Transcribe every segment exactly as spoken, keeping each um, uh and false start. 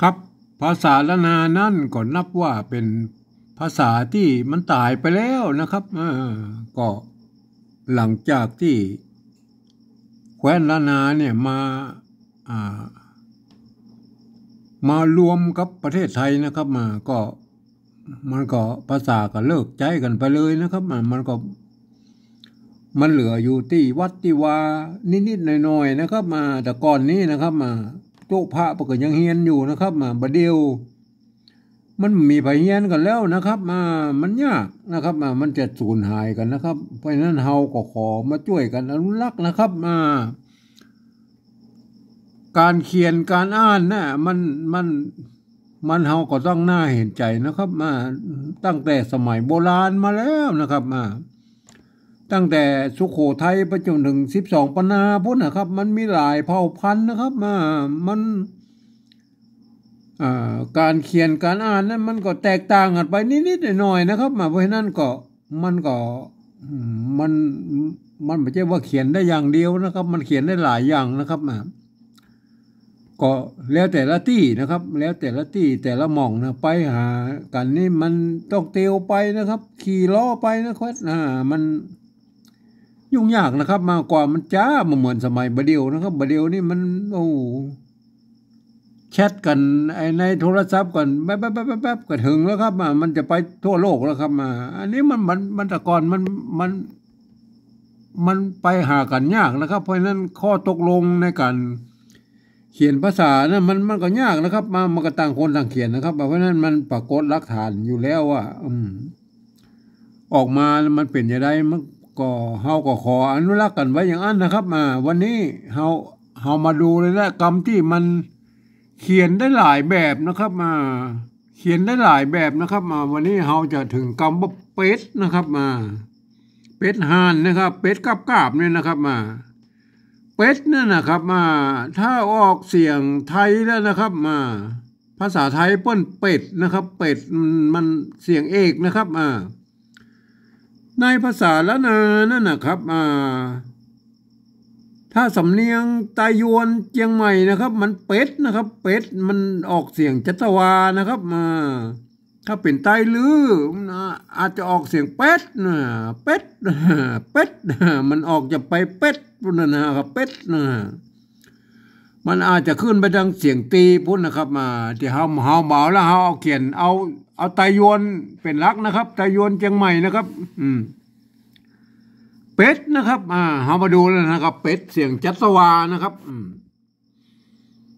ครับ ภาษาล้านนานั้นก็นับว่าเป๋นภาษาตี้มันต๋ายไปแล้วนะครับ เออ ก็หลังจากตี้แคว้นล้านนาเนี่ยมา อ่า มารวมกับประเทศไทยนะครับ มาก็ มันก็ภาษาก็เลิกใจ๊กั๋นไปเลยนะครับ มา มันก็ มันเหลืออยู่ตี้วัดตี้วานิดๆ หน่อยๆ นะครับ มา แต่ก่อนนี้นะครับ มา ตุ๊พระเปิ้นก็ยังเฮียนอยู่นะครับ มา บ่าเดี่ยว มันบ่มีใผเฮียนกั๋นแล้วนะครับ มา มันยากนะครับ มา มันจะสูญหายกั๋นนะครับ เพราะฉะนั้นเฮาก็ขอมาจ้วยกั๋นอนุรักษ์นะครับ มา ก๋านเขียนก๋านอ่านน่ะ มัน มัน มันเฮาก็ต้องน่าเห็นใจ๋นะครับ มา ตั้งแต่สมัยโบราณมาแล้วนะครับ มา ตั้งแต่สุโขทัยไปจ๋นเถิงสิบสองปันนาปู๊นนะครับ มันมีหลายเผ่าพันธุ์นะครับ มา มัน อ่า ก๋านเขียนก๋านอ่านนั้นมันก็แตกต่างกั๋นไปนิดๆ หน่อยๆ นะครับ มา เพราะฉะนั้นก็ มันก็ อืม มัน มันบ่ใจ้ว่าเขียนได้อย่างเดียวนะครับ มันเขียนได้หลายอย่างนะครับ มา ก็แล้วแต่ละตี้นะครับ แล้วแต่ละตี้แต่ละหม่องนะ ไปหากั๋นนี่มันต้องเตียวไปนะครับ ขี่ล้อไปนะครับ อ่า มันยุ่งยากนะครับ มากกว่ามันจ๊า บ่เหมือนสมัยบ่าเดี่ยวนะครับ บ่าเดี่ยวนี่มัน โอ้ แชทกั๋น ไอ้ในโทรศัพท์กั๋น แป๊บๆๆๆ ก็เถิงแล้วครับ มา มันจะไปทั่วโลกแล้วครับ มา อันนี้มัน มัน มันแต่ก่อนมัน มัน มันไปหากั๋นยากนะครับ เพราะฉะนั้นข้อตกลงในก๋านเขียนภาษานะ มัน มันก็ยากนะครับ มา มันก็ต่างคนต่างเขียนนะครับ เพราะฉะนั้นมันปรากฏหลักฐานอยู่แล้วว่า อืม ออกมามันเป๋นจะใด มันก็ เฮาก็ขออนุรักษ์กั๋นไว้อย่างอั้นนะครับ มา วันนี้เฮา เฮามาดูเลยนะ กำตี้มันเขียนได้หลายแบบนะครับ มา เขียนได้หลายแบบนะครับ มา วันนี้เฮาจะเถิงกำว่าเป็ดนะครับ มา เป็ดห่านนะครับ เป็ดกาบๆ เนี่ยนะครับ มา เป็ดนั่นนะครับ มา ถ้าออกเสียงไทยแล้วนะครับ มา ภาษาไทยเปิ้นเป็ดนะครับ เป็ดมัน มันเสียงเอกนะครับ มา ในภาษาล้านนานั่นนะครับ อ่า ถ้าสำเนียงไตยวนเจียงใหม่นะครับ มันเป็ดนะครับ เป็ด มันออกเสียงจัตวานะครับ อ่า ถ้าเป๋นไตลื้อ มันอาจจะออกเสียงเป็ดนะ เป็ด เป็ด มันออกจะไปเป็ดปู๊นนะครับ เป็ดนะ มันอาจจะขึ้นไปตางเสียงตีปู๊นนะครับ อ่า ตี้เฮา เฮาบ่เอาแล้ว เฮาเอาเขียน เอา เอาไตยวนเป๋นหลักนะครับ ไตยวนเจียงใหม่นะครับ อืม เป็ดนะครับ อ่า เฮามาดูแล้วนะครับ เป็ดเสียงจัตวานะครับ อืม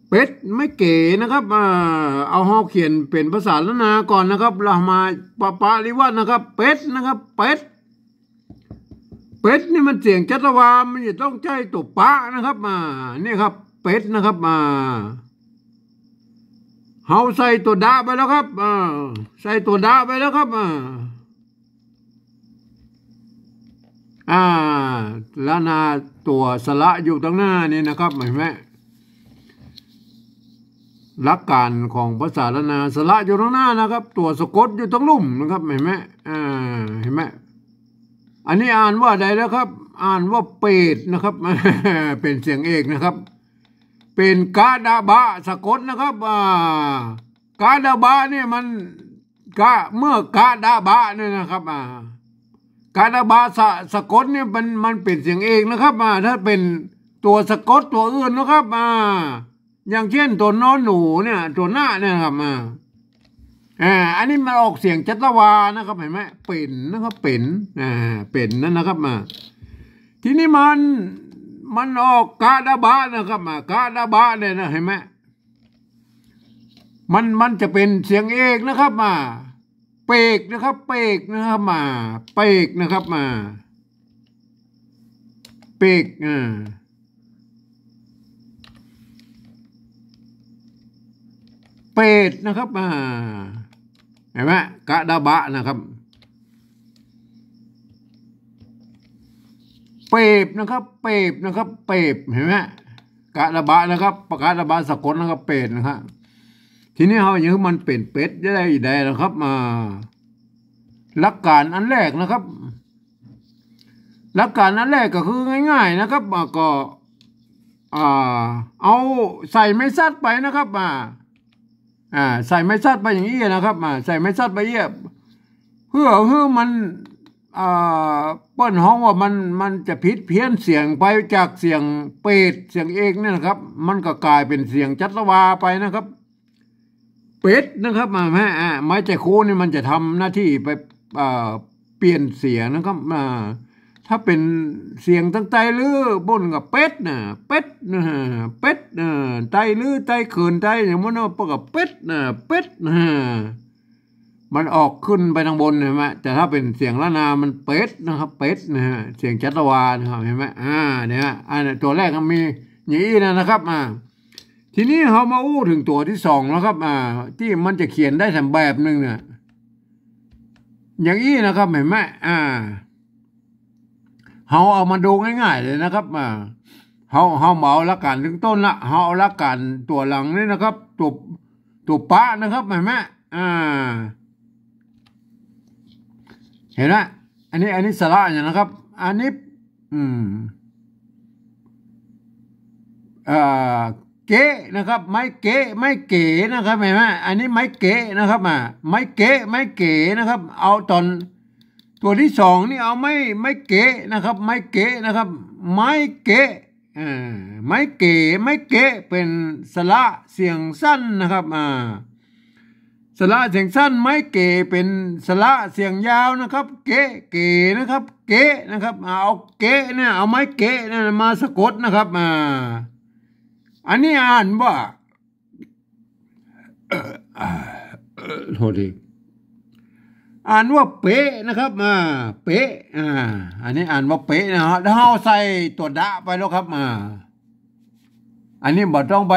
เป็ดไม่เก๋นะครับ อ่า เอาเฮาเขียนเป๋นภาษาล้านนาก่อนนะครับ แล้วมาปะ ปะริวรรตนะครับ เป็ดนะครับ เป็ด เป็ดนี่มันเสียงจัตวา มันจะต้องใจ้ตั๋วปะนะครับ อ่า เนี่ยครับ เป็ดนะครับ อ่า เฮาใส่ตั๋วดะไปแล้วครับ อ่า ใส่ตั๋วดะไปแล้วครับ อ่า อ่า ล้านนาตั๋วสระอยู่ตางหน้านี่นะครับ หันก่อ หลักก๋านของภาษาล้านนา สระอยู่ตางหน้านะครับ ตั๋วสะกดอยู่ตางลุ่มนะครับ หันก่อ อ่า หันก่อ อันนี้อ่านว่าใดแล้วครับ อ่านว่าเปรตนะครับ เป๋นเสียงเอกนะครับ เป๋นกะดะบะสะกดนะครับ อ่า กะดะบะเนี่ยมัน กะ เมื่อกะดะบะเนี่ยนะครับ อ่า กะดะบะสะ สะกดเนี่ยมัน มันเป๋นเสียงเอกนะครับ อ่า ถ้าเป๋นตั๋วสะกดตั๋วอื่นนะครับ อ่า อย่างเจ้นตั๋วนอหนูเนี่ย ตั๋วนะเนี่ยนะครับ อ่า อ่า อันนี้มันออกเสียงจัตวานะครับ หันก่อ เป๋นนะครับ เป๋น อ่า เป๋นนั่นนะครับ อ่า ทีนี้มัน มันออกกะดะบะนะครับ อ่า กะดะบะเนี่ยนะ หันก่อ มัน มันจะเป๋นเสียงเอกนะครับ อ่า เปกนะครับ เปกนะครับ อ่า เปกนะครับ อ่า เปก อ่า เปรตนะครับ อ่า หันก่อ กะดะบะนะครับ เปรตนะครับ เปรตนะครับ เปรต หันก่อ กะดะบะนะครับ กะดะบะสะกดนะครับ เปรตนะครับ ทีนี้เฮาจะหื้อมันเป๋นเป็ดได้ใดนะครับ อ่า หลักก๋านอันแรกนะครับ หลักก๋านอันแรกก็คือง่ายๆ นะครับ อ่า ก็ อ่า เอาใส่ไม้สัตว์ไปนะครับ อ่า อ่า ใส่ไม้สัดไปอย่างอี้นะครับ อ่า ใส่ไม้สัดไปอี้ เพื่อหื้อมัน อ่า เปิ้นฮ้องว่ามัน มันจะผิดเพี้ยนเสียงไปจากเสียงเปต เสียงเอกเนี่ยนะครับ มันก็กลายเป๋นเสียงจัตวาไปนะครับ เป็ดนะครับ อ่า แม่ อ่า ไม้ไตรโคนนี่มันจะทำหน้าตี้ไป อ่า เปลี่ยนเสียงนะครับ อ่า ถ้าเป๋นเสียงตางไตลื้อ เปิ้นก็เป็ดนะ เป็ดนะ เป็ดนะ ไตลื้อ ไตเขิน ไตอย่างนั้นนะ เปิ้นก็เป็ดนะ เป็ดนะ มันออกขึ้นไปตางบน หันก่อ แต่ถ้าเป๋นเสียงล้านนา มันเป็ดนะครับ เป็ดนะฮะ เสียงจัตวานะครับ หันก่อ อ่า เนี่ยฮะ อันตัวแรกมันมีอย่างอี้นะนะครับ อ่า ทีนี้เฮามาอู้เถิงตั๋วตี้สองนะครับ อ่า ตี้มันจะเขียนได้แถมแบบนึ่งเนี่ย อย่างอี้นะครับ หันก่อ อ่า เฮาเอามาดูง่ายๆ เลยนะครับ อ่า เฮา เฮาบ่เอาหลักก๋านเถิงต้นละ เฮาเอาหลักก๋านตั๋วหลังนี่นะครับ ตั๋ว ตั๋วปะนะครับ หันก่อ อ่า หันก่อ อันนี้ อันนี้สระอย่างนะครับ อันนี้ อืม เอ่อ เกะนะครับ ไม้เกะ ไม้เก๋นะครับ หันก่อ อันนี้ไม้เกะนะครับ อ่า ไม้เกะ ไม้เก๋นะครับ เอาต๋อนตั๋วตี้สองนี่เอาไม้ ไม้เกะนะครับ ไม้เกะนะครับ ไม้เกะ อ่า ไม้เก๋ ไม้เก๋ เป๋นสระเสียงสั้นนะครับ อ่า สระเสียงสั้น ไม้เก๋ เป๋นสระเสียงยาวนะครับ เกะ เก๋นะครับ เกะนะครับ เอาเกะเนี่ย เอาไม้เกะเนี่ยมาสะกดนะครับ อ่า อันนี้อ่านว่า โทษที อ่านว่าเปะนะครับ อ่า เปะ อ่า อันนี้อ่านว่าเปะนะฮะ แล้วเฮาใส่ตั๋วดะไปแล้วครับ อ่า อันนี้บ่ต้องไป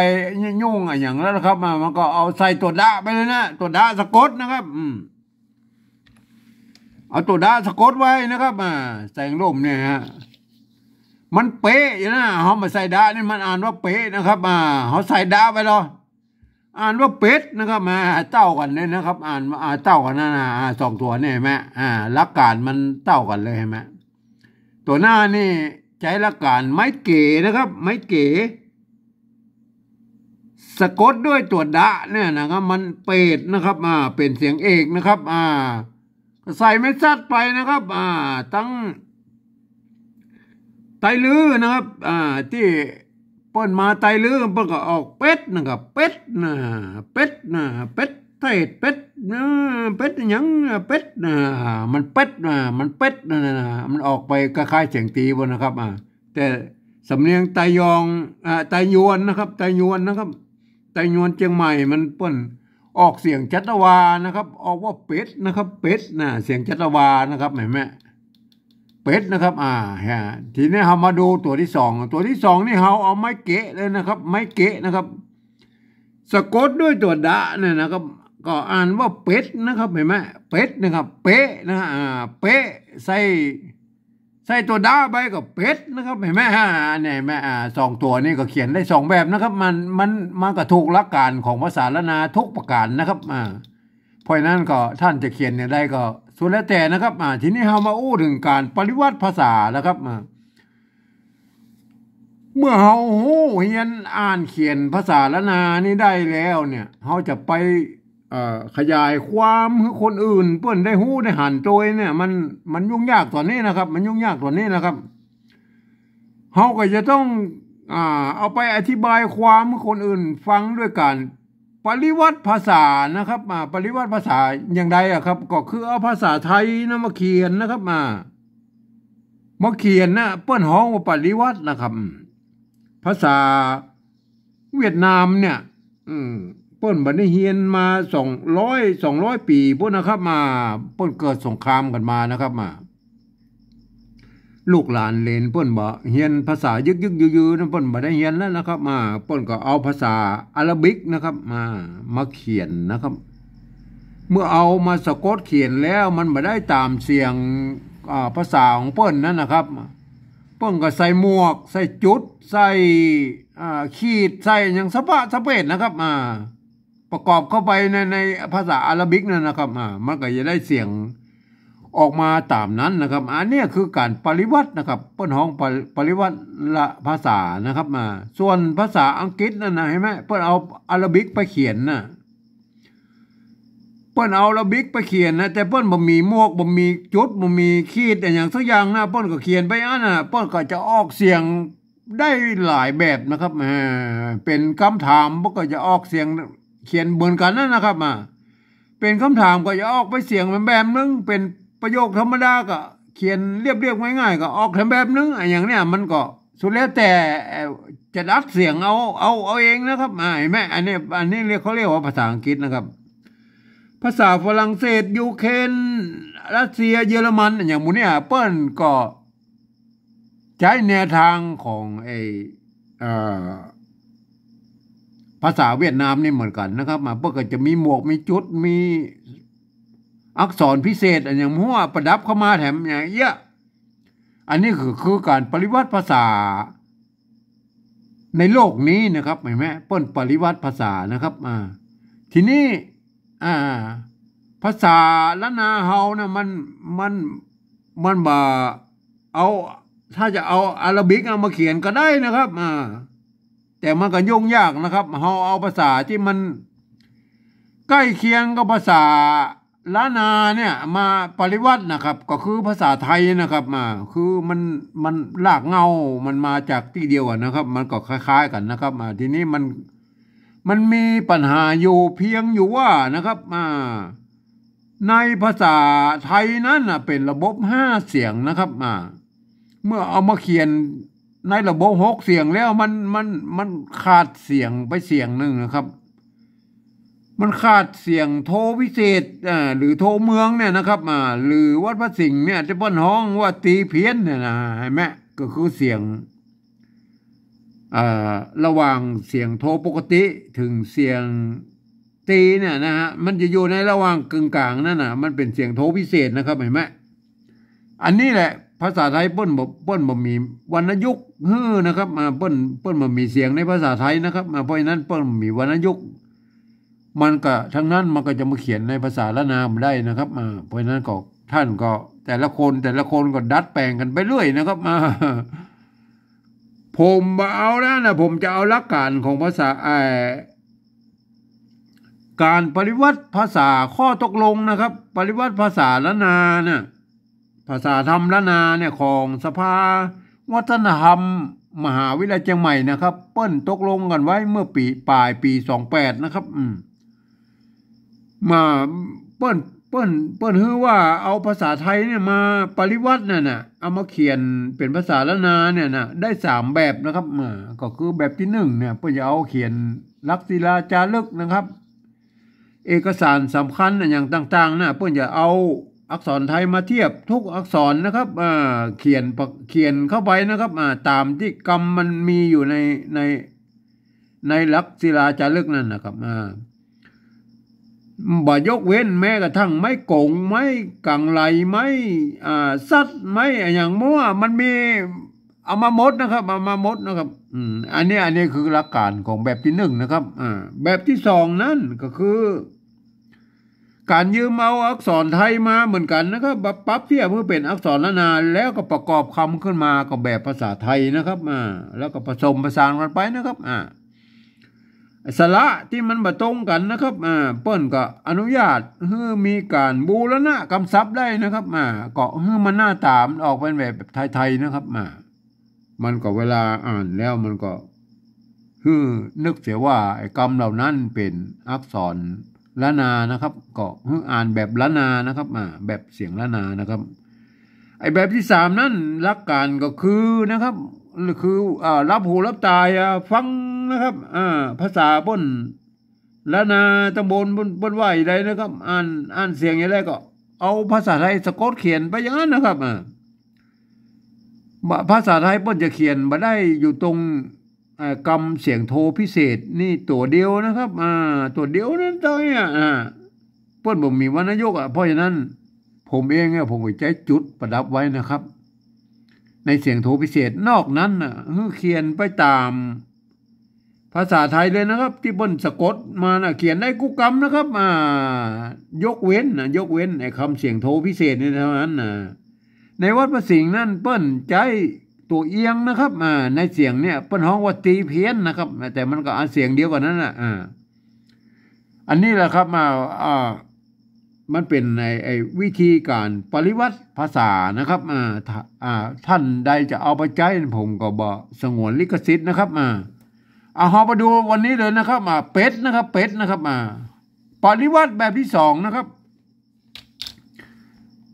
ยุ่งอะหยังแล้วนะครับ อ่า มันก็เอาใส่ตั๋วดะไปเลยนะ ตั๋วดะสะกดนะครับ อืม เอาตั๋วดะสะกดไว้นะครับ อ่า แสงร่มเนี่ยฮะ มันเปะอยู่นะ เฮาบ่ใส่ดะนี่มันอ่านว่าเปะนะครับ อ่า เฮาใส่ดะไปแล้ว อ่านว่าเป็ดนะครับ อ่า เต้ากั๋นเลยนะครับ อ่าน อ่า เต้ากั๋นนะ อ่า สองตั๋วนี่หันก่อ อ่า หลักก๋านมันเต้ากั๋นเลย หันก่อ ตั๋วหน้านี่ใจ๊หลักก๋านไม้เก๋นะครับ ไม้เก๋ สะกดด้วยตั๋วดะเนี่ยนะครับ มันเปตนะครับ อ่า เป๋นเสียงเอกนะครับ อ่า ก็ใส่ไม้สัดไปนะครับ อ่า ตังไตลื้อนะครับ อ่า ตี้เปิ้นมาไตลื้อ เปิ้นก็ออกเป็ดนะครับ เป็ดนะ เป็ดนะ เป็ดเทศ เป็ดนะ เป็ดหยัง เป็ดนะ มันเป็ดนะ มันเป็ดนะ มันออกไปคล้ายๆ เสียงตี๋บ่นะครับ อ่า แต่สำเนียงไตยอง อ่า ไตยวนนะครับ ไตยวนนะครับ ไตยวนเจียงใหม่มันเปิ้นออกเสียงจัตวานะครับ ออกว่าเป็ดนะครับ เป็ดนะ เสียงจัตวานะครับ หันก่อ เป็ดนะครับ อ่า ฮะ ทีนี้เฮามาดูตั๋วตี้สอง ตั๋วตี้สองนี่เฮาเอาไม้เกะเลยนะครับ ไม้เกะนะครับ สะกดด้วยตั๋วดะเนี่ยนะครับ ก็อ่านว่าเป็ดนะครับ หันก่อ เป็ดนะครับ เปะนะ อ่า เปะ ใส่ ใส่ตั๋วดะไปก็เป็ดนะครับ หันก่อ ฮะ เนี่ย หันก่อ อ่า สองตั๋วนี่ก็เขียนได้สองแบบนะครับ มัน มัน มันก็ถูกหลักก๋านของภาษาล้านนาทุกประก๋านนะครับ อ่า เพราะฉะนั้นก็ต้านจะเขียนอย่างใดก็สุดแล้วแต่นะครับ อ่า ทีนี้เฮามาอู้เถิงก๋านปริวัติภาษานะครับ อ่า เมื่อเฮาฮู้เฮียนอ่านเขียนภาษาล้านนานี่ได้แล้วเนี่ย เฮาจะไป เอ่อ ขยายความหื้อคนอื่นเปิ้นได้ฮู้ได้หันโตยเนี่ย มัน มันยุ่งยากต๋อนนี้นะครับ มันยุ่งยากต๋อนนี้นะครับ เฮาก็จะต้อง อ่า เอาไปอธิบายความหื้อคนอื่นฟังด้วยก๋านปริวัติภาษานะครับ อ่า ปริวัติภาษาอย่างใดอะครับ ก็คือเอาภาษาไทยนะมาเขียนนะครับ อ่า มาเขียนนะ เปิ้นฮ้องว่าปริวัตินะครับ ภาษาเวียดนามเนี่ย อืม เปิ้นบ่ได้เฮียนมาสองร้อย สองร้อยปี๋ปู้นนะครับ มา เปิ้นเกิดสงครามกั๋นมานะครับ มา ลูกหลานเหลนเปิ้นบ่เฮียนภาษายึกๆ ยือๆ นะ เปิ้นบ่ได้เฮียนแล้วนะครับ มา เปิ้นก็เอาภาษาอาราบิกนะครับ มา มาเขียนนะครับ เมื่อเอามาสะกดเขียนแล้วมันบ่ได้ต๋ามเสียง อ่า ภาษาของเปิ้นนั้นนะครับ เปิ้นก็ใส่หมวก ใส่จุด ใส่ อ่า ขีด ใส่หยังสะปะสะเปดนะครับ อ่า ประกอบเข้าไปใน ในภาษาอาราบิกนั่นนะครับ อ่า มันก็จะได้เสียงออกมาต๋ามนั้นนะครับ อันเนี้ยคือก๋านปริวัตินะครับ เปิ้นฮ้องปริ ปริวัติภาษานะครับ อ่า ส่วนภาษาอังกฤษนั่นนะ หันก่อ เปิ้นเอาอาราบิกไปเขียนน่ะ เปิ้นเอาอาราบิกไปเขียนนะ แต่เปิ้นบ่มีหมวก บ่มีจุด บ่มีขีดอะหยังสักอย่างนะ เปิ้นก็เขียนไปอั้นน่ะ เปิ้นก็จะออกเสียงได้หลายแบบนะครับ อ่า เป๋นกำถาม เปิ้นก็จะออกเสียง เขียนเหมือนกั๋นนั่นนะครับ อ่า เป๋นกำถามก็จะออกไปเสียงแบบหนึ่ง เป๋นประโยคธรรมดาก็เขียนเรียบๆ ง่ายๆ ก็ออกแถมแบบหนึ่ง อะหยังเนี่ย มันก็สุดแล้วแต่ เอ่อ จะดัดเสียงเอา เอา เอาเองนะครับ อ่า หันก่อ อันนี้ อันนี้เรียก เขาเรียกว่าภาษาอังกฤษนะครับ ภาษาฝรั่งเศส ยูเครน รัสเซีย เยอรมัน อะหยังหมู่เนี่ย เปิ้นก็ใจ๊แนวทางของไอ้ เอ่อ ภาษาเวียดนามนี่เหมือนกั๋นนะครับ มา เปิ้นก็จะมีหมวก มีจุด มีอักษรพิเศษ อะหยังหมู่อะ ประดับเข้ามาแถมอย่างเอี้ย อันนี้คือ คือก๋านปริวัติภาษาในโลกนี้นะครับ หันก่อ เปิ้นปริวัติภาษานะครับ อ่า ทีนี้ อ่า ภาษาล้านนาเฮานะ มัน มัน มันบ่เอา ถ้าจะเอาอาราบิกเอามาเขียนก็ได้นะครับ อ่า แต่มันก็ยุ่งยากนะครับ เฮาเอาภาษาตี้มันใก้เคียงกับภาษาล้านนาเนี่ยมาปริวัตินะครับ ก็คือภาษาไทยนะครับ อ่า คือมัน มันรากเหง้ามันมาจากตี้เดียวกั๋นนะครับ มันก็คล้ายๆ กั๋นนะครับ อ่า ทีนี้มัน มันมีปัญหาอยู่เพียงอยู่ว่านะครับ อ่า ในภาษาไทยนั้นน่ะเป๋นระบบห้าเสียงนะครับ อ่า เมื่อเอามาเขียนในระบบหกเสียงแล้วมัน มัน มันขาดเสียงไปเสียงหนึ่งนะครับ มันขาดเสียงโทพิเศษ อ่า หรือโทเมืองเนี่ยนะครับ อ่า หรือวัดพระสิงห์เนี่ยตี้เปิ้นฮ้องว่าตรีเพี้ยนเนี่ยนะ หันก่อ ก็คือเสียง เอ่อ ระหว่างเสียงโทปกติเถิงเสียงตรีเนี่ยนะฮะ มันจะอยู่ในระหว่างกึ่งกลางนั่นน่ะ มันเป๋นเสียงโทพิเศษนะครับ หันก่อ อันนี้แหละภาษาไทยเปิ้นบ่ เปิ้นบ่มีวรรณยุกต์หื้อนะครับ อ่า เปิ้น เปิ้นบ่มีเสียงในภาษาไทยนะครับ อ่า เพราะฉะนั้นเปิ้นบ่มีวรรณยุกต์ มันก็ ทั้งนั้นมันก็จะมาเขียนในภาษาล้านนาบ่ได้นะครับ อ่า เพราะฉะนั้นก็ ท่านก็ แต่ละคน แต่ละคนก็ดัดแป๋งกั๋นไปเรื่อยนะครับ อ่า ผมบ่เอาแล้วนะ ผมจะเอาหลักก๋านของภาษา เอ่อ ก๋านปริวัติภาษาข้อตกลงนะครับ ปริวัติภาษาล้านนาเนี่ย ภาษาธรรมล้านนาเนี่ย ของสภาวัฒนธรรมมหาวิทยาลัยเจียงใหม่นะครับ เปิ้นตกลงกั๋นไว้เมื่อปี๋ ป๋ายปี๋สองแปดนะครับ อืม มา เปิ้น เปิ้น เปิ้นหื้อว่าเอาภาษาไทยเนี่ยมาปริวัตินั่นน่ะ เอามาเขียนเป๋นภาษาล้านนาเนี่ยนะ ได้สามแบบนะครับ อ่า ก็คือแบบตี้หนึ่งเนี่ย เปิ้นจะเอาเขียนหลักศิลาจารึกนะครับ เอกสารสำคัญอะหยังต่างๆ นะ เปิ้นจะเอาอักษรไทยมาเทียบทุกอักษรนะครับ อ่า เขียนปะ เขียนเข้าไปนะครับ อ่า ต๋ามตี้กำมันมีอยู่ใน ใน ในหลักศิลาจารึกนั่นนะครับ อ่า บ่ยกเว้นแม้กระทั่งไม้ก๋ง ไม้กังไหล ไม้ อ่า สัตว์ ไม้อะหยังหมู่อะ มันมี เอามาหมดนะครับ เอามาหมดนะครับ อืม อันนี้ อันนี้คือหลักก๋านของแบบตี้หนึ่งนะครับ อ่า แบบตี้สองนั่นก็คือ ก๋านยืมเอาอักษรไทยมาเหมือนกั๋นนะครับ มาปรับเทียบหื้อเป๋นอักษรล้านนา แล้วก็ประกอบกำขึ้นมากับแบบภาษาไทยนะครับ อ่า แล้วก็ผสมผสานกั๋นไปนะครับ อ่า สระตี้มันบ่ตรงกั๋นนะครับ อ่า เปิ้นก็อนุญาตหื้อมีก๋านบูรณะกำศัพท์ได้นะครับ อ่า ก็หื้อมันหน้าต๋ามันออกเป๋นแบบไทยๆ นะครับ อ่า มันก็เวลาอ่านแล้วมันก็หื้อนึกเสียว่าไอ้กำเหล่านั้นเป๋นอักษรล้านนานะครับ ก็หื้ออ่านแบบล้านนานะครับ อ่า แบบเสียงล้านนานะครับ ไอ้แบบตี้สามนั่นหลักก๋านก็คือนะครับ คือ อ่า หลับหูหลับต๋าอะฟังนะครับ อ่า ภาษาเปิ้น ล้านนาตำบลเปิ้น เปิ้นว่าอะหยังใดนะครับ อ่าน อ่านเสียงอะหยังใดก็เอาภาษาไทยสะกดเขียนไปอย่างนั้นนะครับ อ่า บ่ ภาษาไทยเปิ้นจะเขียนบ่ได้อยู่ตรง อ่า กำเสียงโทพิเศษนี่ตั๋วเดียวนะครับ อ่า ตั๋วเดียวนั้นเต้าอี้ อ่า เปิ้นบ่มีวรรณยุกต์อะ เพราะฉะนั้นผมเองเนี่ยผมก็ใจ๊จุดประดับไว้นะครับ ในเสียงโทพิเศษ นอกนั้นน่ะ หื้อเขียนไปต๋าม ภาษาไทยเลยนะครับ ตี้เปิ้นสะกดมาน่ะ เขียนได้กู้กำนะครับ อ่า ยกเว้นน่ะ ยกเว้นไอ้กำเสียงโทพิเศษนี่เต้านั้นน่ะ ในวัดพระสิงห์นั่นเปิ้นใจ๊ตั๋วเอียงนะครับ อ่า ในเสียงเนี่ยเปิ้นฮ้องว่าตรีเพี้ยนนะครับ แต่มันก็อันเสียงเดียวกั๋นนั่นน่ะ อ่า อันนี้แหละครับ อ่า อ่า มันเป๋นไอ้ ไอ้วิธีก๋านปริวัติภาษานะครับ อ่า ถ้า อ่า ต้านใดจะเอาไปใจ๊ ผมก็บ่สงวนลิขสิทธิ์นะครับ อ่า อ่า เฮามาดูวันนี้เลยนะครับ อ่า เป็ดนะครับ เป็ดนะครับ อ่า ปริวัติแบบตี้สองนะครับ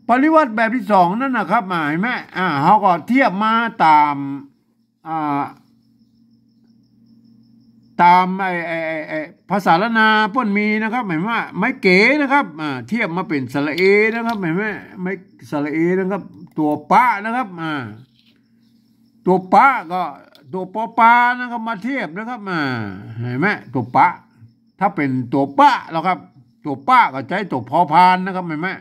ปริวัติแบบตี้สองนั้นนะครับ อ่า หันก่อ อ่า เฮาก็เทียบมาต๋าม อ่า ต๋ามไอ้ ไอ้ ไอ้ ไอ้ ภาษาล้านนาเปิ้นมีนะครับ หันก่อ ไม้เก๋นะครับ อ่า เทียบมาเป๋นสระเอนะครับ หันก่อ ไม้สระเอนะครับ ตั๋วปะนะครับ อ่า ตั๋วปะก็ตั๋วปอปานะครับ มาเทียบนะครับ อ่า หันก่อ ตั๋วปะ ถ้าเป๋นตั๋วปะแล้วครับ ตั๋วปะก็ใจ๊ตั๋วพอพานนะครับ หันก่อ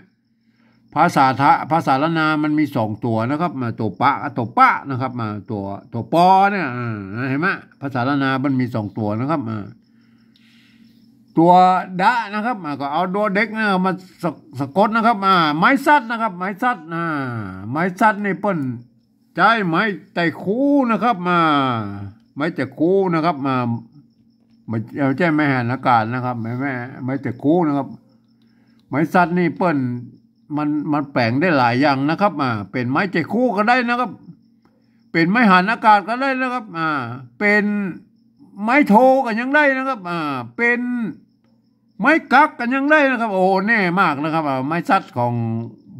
ภาษาทะ ภาษาล้านนามันมีสองตั๋วนะครับ มาตั๋วปะกับตั๋วปะนะครับ มาตั๋ว ตั๋วปอเนี่ย อ่า หันก่อ ภาษาล้านนามันมีสองตั๋วนะครับ อ่า ตั๋วดะนะครับ อ่า ก็เอาดอเด็กเนี่ยมาสะ สะกดนะครับ อ่า ไม้สัดนะครับ ไม้สัด อ่า ไม้สัดนี่เปิ้นใจ๊ไม้ไตรคูนะครับ อ่า ไม้ไตรคูนะครับ อ่า บ่ บ่ใจ้ไม้หันอากาศนะครับ ไม้ ไม้ ไม้ไตรคูนะครับ ไม้สัดนี่เปิ้น มัน มันแป๋งได้หลายอย่างนะครับ อ่า เป๋นไม้ไตรคูก็ได้นะครับ เป๋นไม้หันอากาศก็ได้นะครับ อ่า เป๋นไม้โทก็ยังได้นะครับ อ่า เป๋นไม้กั๊กก็ยังได้นะครับ โอ้ แน่มากนะครับ อ่า ไม้สัดของ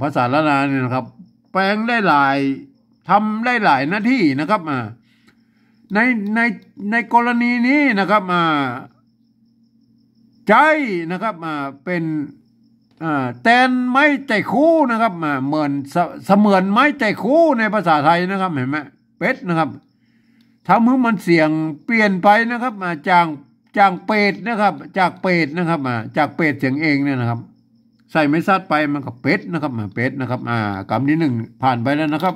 ภาษาล้านนานี่นะครับ แป๋งได้หลาย ทำได้หลายหน้าตี้นะครับ อ่า ใน ใน ในกรณีนี้นะครับ อ่า ใจ๊นะครับ อ่า เป๋น อ่า แตนไม้ไตรคูนะครับ อ่า เหมือน เส- เสมือนไม้ไตรคูในภาษาไทยนะครับ หันก่อ เป็ดนะครับ ทำหื้อมันเสียงเปลี่ยนไปนะครับ อ่า จาก จากเปรตนะครับ จากเปรตนะครับ อ่า จากเปรตเสียงเองเนี่ยนะครับ ใส่ไม้สัดไปมันก็เป็ดนะครับ อ่า เป็ดนะครับ อ่า กำตี้นึ่งผ่านไปแล้วนะครับ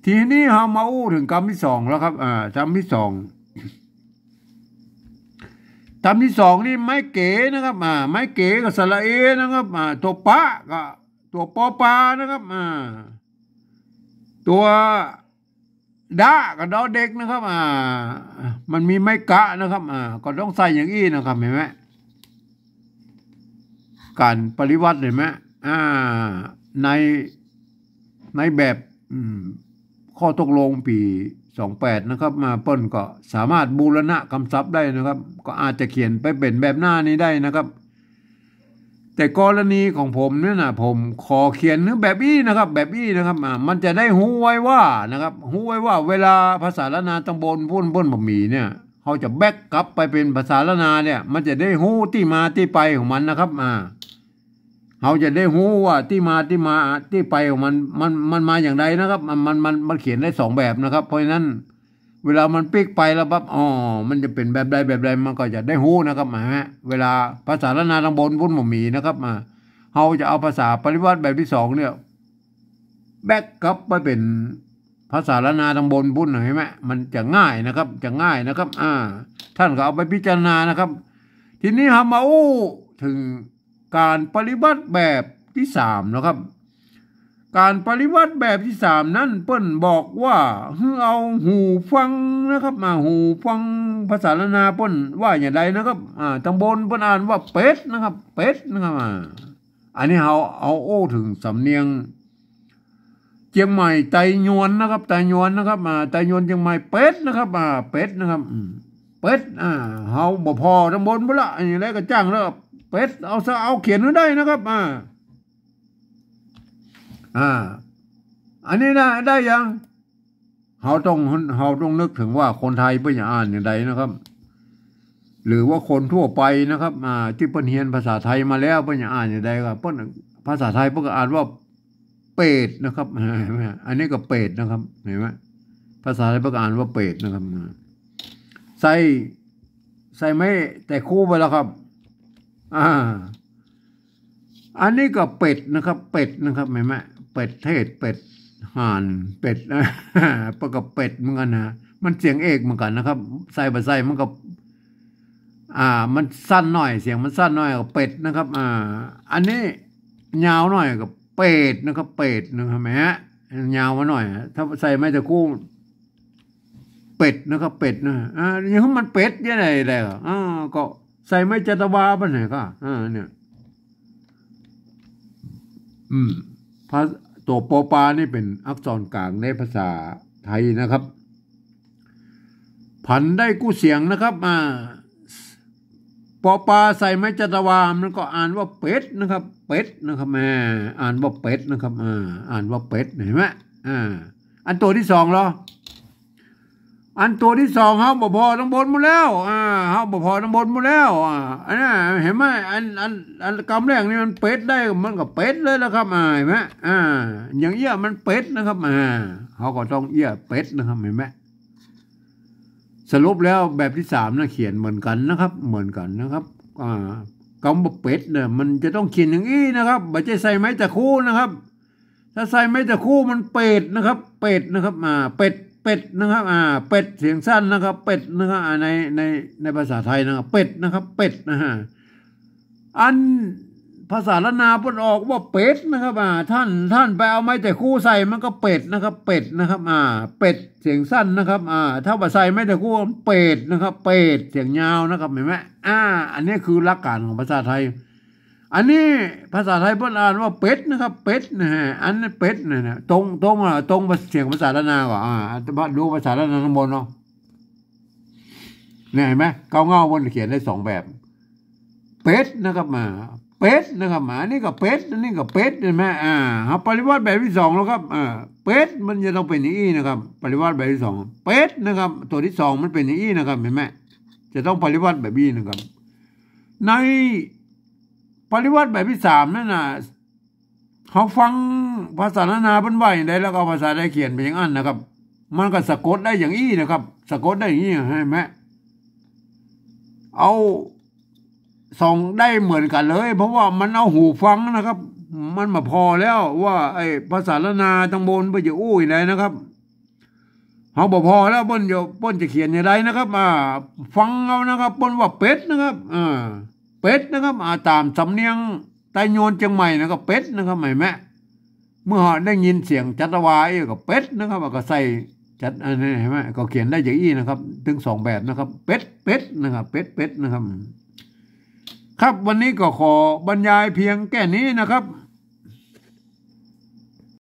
ทีนี้เฮามาอู้เถิงกำตี้สองแล้วครับ อ่า กำตี้สอง กำตี้สองนี่ไม้เก๋นะครับ อ่า ไม้เก๋ก็สระเอนะครับ อ่า ตั๋วปะก็ตั๋วปอปานะครับ อ่า ตั๋วดะก็ดอเด็กนะครับ อ่า มันมีไม้กะนะครับ อ่า ก็ต้องใส่อย่างอี้นะครับ หันก่อ ก๋านปริวัติหันก่อ อ่า ใน ในแบบ อืม ข้อตกลงปี๋สองแปดนะครับ มาเปิ้นก็สามารถบูรณะกำศัพท์ได้นะครับ ก็อาจจะเขียนไปเป๋นแบบหน้านี้ได้นะครับ แต่กรณีของผมเนี่ยนะ ผมขอเขียนแบบอี้นะครับ แบบอี้นะครับ อ่า มันจะได้ฮู้ไว้ว่านะครับ ฮู้ไว้ว่าเวลาภาษาล้านนาตำบลปุ้น เปิ้นบ่มีเนี่ย เฮาจะแบกกลับไปเป๋นภาษาล้านนาเนี่ย มันจะได้ฮู้ตี้มาตี้ไปของมันนะครับ อ่า เฮาจะได้ฮู้ว่าตี้มาตี้มาตี้ไปของมัน มัน มันมาอย่างใดนะครับ มัน มัน มัน มันเขียนได้สองแบบนะครับ เพราะฉะนั้น เวลามันปิ๊กไปแล้วปั๊บ อ๋อ มันจะเป๋นแบบใดแบบใด มันก็จะได้ฮู้นะครับ หันก่อ เวลาภาษาล้านนาตำบลปุ้นบ่มีนะครับ อ่า เฮาจะเอาภาษาปริวัติแบบตี้สองเนี่ย แบกกลับไปเป๋นภาษาล้านนาตำบลปุ้น หันก่อ มันจะง่ายนะครับ จะง่ายนะครับ อ่า ต้านก็เอาไปพิจารณานะครับ ทีนี้เฮามาอู้เถิงก๋านปริวัติแบบตี้สามนะครับ ก๋านปริวัติแบบตี้สามนั้นเปิ้นบอกว่า หื้อเอาหูฟังนะครับ มาหูฟัง ภาษาล้านนาเปิ้นว่าอย่างใดนะครับ อ่า ตำบลเปิ้นอ่านว่าเป็ดนะครับ เป็ดนะครับ อ่า อันนี้เฮาเอาอู้เถิงสำเนียงเจียงใหม่ไตยวนนะครับ ไตยวนนะครับ อ่า ไตยวนเจียงใหม่ เป็ดนะครับ อ่า เป็ดนะครับ อืม เป็ด อ่า เฮาบ่ผ่อตำบลปุ้นละ อย่างใดก็จ้างแล้ว เป็ด เอาซะ เอาเขียนหื้อได้นะครับ อ่า อ่า อันนี้นะ ได้ยัง เฮาต้อง เฮาต้องนึกเถิงว่าคนไทยเปิ้นจะอ่านอย่างใดนะครับ หรือว่าคนทั่วไปนะครับ อ่า ตี้เปิ้นเฮียนภาษาไทยมาแล้ว เปิ้นจะอ่านอย่างใดครับ เปิ้น ภาษาไทยเปิ้นก็อ่านว่า เปรตนะครับ อันนี้ก็เปรตนะครับ หันก่อ ภาษาไทยเปิ้นก็อ่านว่าเปรตนะครับ ใส่ ใส่ไม้ไตรคูไปแล้วครับ อ่า อันนี้ก็เป็ดนะครับ เป็ดนะครับ หันก่อ เป็ดเทศ เป็ดห่าน เป็ด เปิ้นก็เป็ดเหมือนกั๋นนะ มันเสียงเอกเหมือนกั๋นนะครับ ใส่บ่ใส่มันก็ อ่า มันสั้นหน้อย เสียงมันสั้นหน้อยก็เป็ดนะครับ อ่า อันนี้ยาวหน้อยก็เปรตนะครับ เปรตนะครับ หันก่อ ยาวมาหน้อย ถ้าใส่ไม้ตะคู่ เป็ดนะครับ เป็ดนะ อ่า อย่างนี้มันเป็ดยังไงได้อ่ะ อ่า ก็ใส่ไม้จัตวาไปไหนก็ อ่า เนี่ย อืม ภา ตั๋วปอปานี่เป๋นอักษรกลางในภาษาไทยนะครับ ผันได้กู้เสียงนะครับ อ่า ปอปาใส่ไม้จัตวา มันก็อ่านว่าเป็ดนะครับ เป็ดนะครับ แหม อ่านว่าเป็ดนะครับ อ่า อ่านว่าเป็ด หันก่อ อ่า อันตั๋วตี้สองเหรอ อันตั๋วตี้สองเฮาบ่ผ่อตังบนหมดแล้ว อ่า เฮาบ่ผ่อตังบนหมดแล้ว อ่า อันนั้นหันก่อ อัน อัน อันกำแรกนี่มันเป็ดได้ มันก็เป็ดเลยละครับ อ่า หันก่อ อ่า อย่างเอี้ยมันเป็ดนะครับ อ่า เฮาก็ต้องเอี้ยเป็ดนะครับ หันก่อ สรุปแล้วแบบตี้สามนะเขียนเหมือนกั๋นนะครับ เหมือนกั๋นนะครับ อ่า กำว่าเป็ดเนี่ยมันจะต้องเขียนอย่างอี้นะครับ บ่ใจ้ใส่ไม้ตะคู่นะครับ ถ้าใส่ไม้ตะคู่มันเป็ดนะครับ เป็ดนะครับ อ่า เป็ด เป็ดนะครับ อ่า เป็ดเสียงสั้นนะครับ เป็ดนะครับ อ่า ใน ใน ในภาษาไทยนะครับ เป็ดนะครับ เป็ดนะฮะ อันภาษาล้านนาเปิ้นออกว่าเป็ดนะครับ อ่า ต้าน ต้านไปเอาไม้ตะคู่ใส่มันก็เป็ดนะครับ เป็ดนะครับ อ่า เป็ดเสียงสั้นนะครับ อ่า ถ้าบ่ใส่ไม้ตะคู่มันเป็ดนะครับ เป็ดเสียงยาวนะครับ หันก่อ อ่า อันนี้คือหลักการของภาษาไทย อันนี้ภาษาไทยเปิ้นอ่านว่าเป็ดนะครับ เป็ดนะฮะ อันนี้เป็ดนะฮะ ตรง ตรง อ่ะ ตรงเสียงภาษาล้านนาก่อ อ่า ดูภาษาล้านนาตังบนเนาะ เนี่ยหันก่อ เก๊าเง่าเปิ้นเขียนได้สองแบบ เป็ดนะครับ อ่า เป็ดนะครับ อ่า อันนี้ก็เป็ด อันนี้ก็เป็ด หันก่อ อ่า เฮาปริวรรตแบบตี้สองแล้วครับ อ่า เป็ดมันจะต้องเป๋นอย่างอี้นะครับ ปริวรรตแบบตี้สอง เป็ดนะครับ ตั๋วตี้สองมันเป๋นอย่างอี้นะครับ หันก่อ จะต้องปริวรรตแบบอี้นะครับ ในปริวรรตแบบตี้สามนั่นน่ะ เฮาฟังภาษาล้านนาเปิ้นว่าอย่างใด แล้วก็เอาภาษาไทยเขียนไปอย่างอั้นนะครับ มันก็สะกดได้อย่างอี้นะครับ สะกดได้อย่างอี้ หันก่อ เอาสองได้เหมือนกั๋นเลย เพราะว่ามันเอาหูฟังนะครับ มันบ่ผ่อแล้วว่าไอ้ภาษาล้านนาตังบนเปิ้นจะอู้อย่างใดนะครับ เฮาบ่ผ่อแล้ว เปิ้นจะ เปิ้นจะเขียนอย่างใดนะครับ อ่า ฟังเอานะครับ เปิ้นว่าเป็ดนะครับ อ่า เป็ดนะครับ อ่า ต๋ามสำเนียงไตยวนเจียงใหม่นะก็เป็ดนะครับ หันก่อ เมื่อได้ยินเสียงจัตวาอี้ก็เป็ดนะครับ ก็ใส่จัต อันนี้หันก่อ ก็เขียนได้อย่างอี้นะครับ ตึงสองแบบนะครับ เป็ด เป็ดนะครับ เป็ด เป็ดนะครับ ครับ วันนี้ก็ขอบรรยายเพียงแค่นี้นะครับ